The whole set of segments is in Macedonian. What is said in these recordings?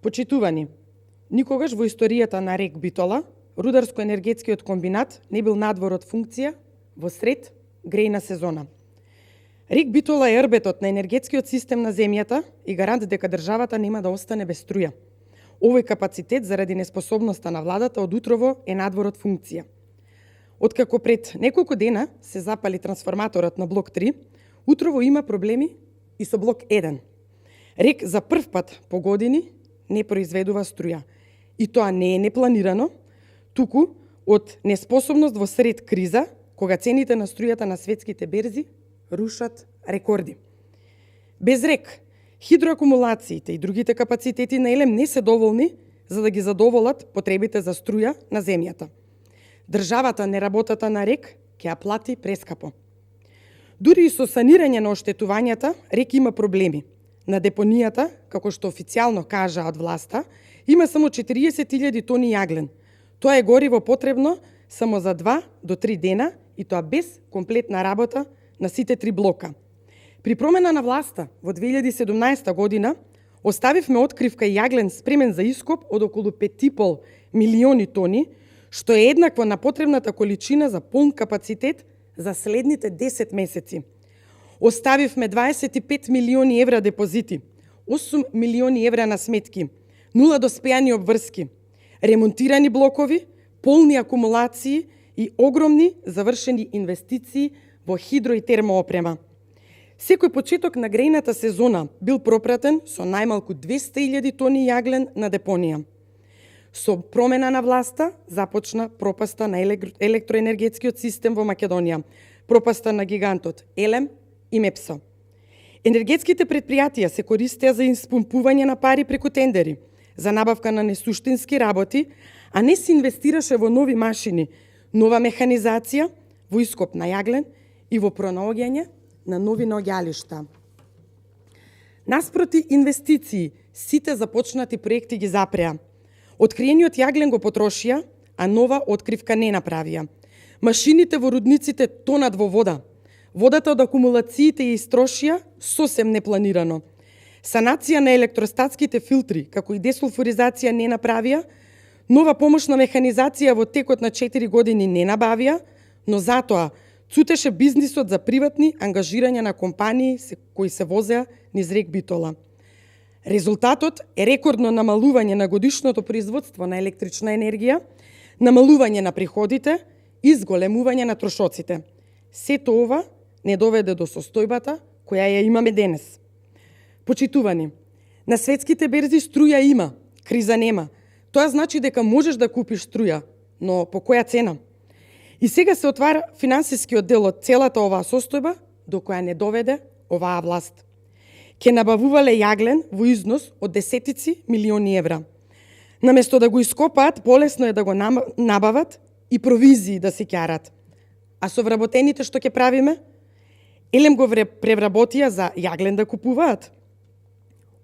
Почитувани, никогаш во историјата на РЕК Битола рударско-енергетскиот комбинат не бил надвор од функција во сред грејна сезона. РЕК Битола е ербетот на енергетскиот систем на земјата и гарант дека државата нема да остане без струја. Овој капацитет заради неспособноста на владата од утрово е надвор од функција. Откако пред неколку дена се запали трансформаторот на блок 3, утрово има проблеми и со блок 1. РЕК за прв пат по години не произведува струја. И тоа не е непланирано, туку од неспособност во сред криза, кога цените на струјата на светските берзи рушат рекорди. Без РЕК, хидроакумулациите и другите капацитети на ЕЛЕМ не се доволни за да ги задоволат потребите за струја на земјата. Државата неработата на РЕК ќе ја плати прескапо. Дури и со санирање на оштетувањата, РЕК има проблеми. На депонијата, како што официјално кажаат власта, има само 40.000 тони јаглен. Тоа е гориво потребно само за 2 до 3 дена и тоа без комплетна работа на сите 3 блока. При промена на власта во 2017 година оставивме откривка јаглен спремен за ископ од околу 5,5 милиони тони, што е еднакво на потребната количина за полн капацитет за следните 10 месеци. Оставивме 25 милиони евра депозити, 8 милиони евра на сметки, 0 доспејани обврски, ремонтирани блокови, полни акумулации и огромни завршени инвестиции во хидро и термоопрема. Секој почеток на грејната сезона бил пропратен со најмалку 200.000 тони јаглен на депонија. Со промена на власта започна пропаста на електроенергетскиот систем во Македонија, пропаста на гигантот ЕЛЕМ и МЕПСО. Енергетските предпријатија се користеа за испумпување на пари преку тендери, за набавка на несуштински работи, а не се инвестираше во нови машини, нова механизација, во ископ на јаглен и во пронаоѓање на нови наоѓалишта. Наспроти инвестиции, сите започнати проекти ги запреа. Откриениот јаглен го потрошија, а нова откривка не направија. Машините во рудниците тонат во вода. Водата од акумулациите ја истрошија сосем непланирано. Санација на електростатските филтри, како и десулфуризација не направија, нова помошна механизација во текот на 4 години не набавија, но затоа цутеше бизнисот за приватни ангажирања на компании кои се возеа низ РЕК Битола. Резултатот е рекордно намалување на годишното производство на електрична енергија, намалување на приходите и зголемување на трошоците. Сето ова не доведе до состојбата која ја имаме денес. Почитувани, на светските берзи струја има, криза нема. Тоа значи дека можеш да купиш струја, но по која цена? И сега се отвара финансискиот дел од целата оваа состојба до која не доведе оваа власт. Ке набавувале јаглен во износ од десетици милиони евра. Наместо да го ископаат, полесно е да го набават и провизии да се ќарат. А со вработените што ќе правиме? ЕЛЕМ го превработија за јаглен да купуваат.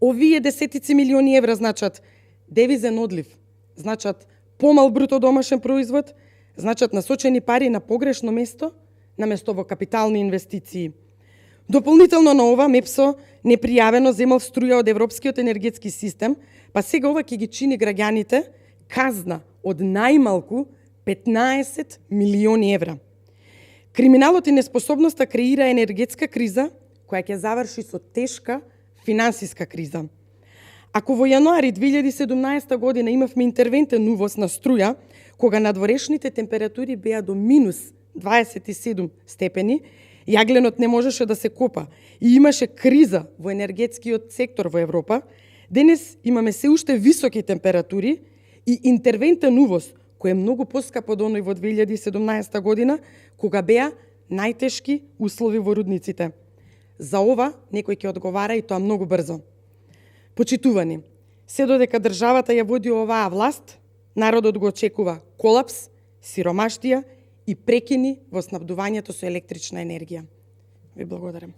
Овие десетици милиони евра значат девизен одлив, значат помал бруто домашен производ, значат насочени пари на погрешно место, наместо во капитални инвестиции. Дополнително на ова, МЕПСО непријавено земал струја од Европскиот енергетски систем, па сега ова ќе ги чини граѓаните казна од најмалку 15 милиони евра. Криминалот и неспособноста креира енергетска криза, која ќе заврши со тешка финансиска криза. Ако во јануари 2017 година имавме интервентен увоз на струја, кога надворешните температури беа до минус 27 степени, јагленот не можеше да се копа и имаше криза во енергетскиот сектор во Европа, денес имаме се уште високи температури и интервентен увоз, кој е многу поскапо од оној во 2017 година, кога беа најтешки услови во рудниците. За ова некој ќе одговара и тоа многу брзо. Почитувани, се додека државата ја води оваа власт, народот го очекува колапс, сиромаштија и прекини во снабдувањето со електрична енергија. Ви благодарам.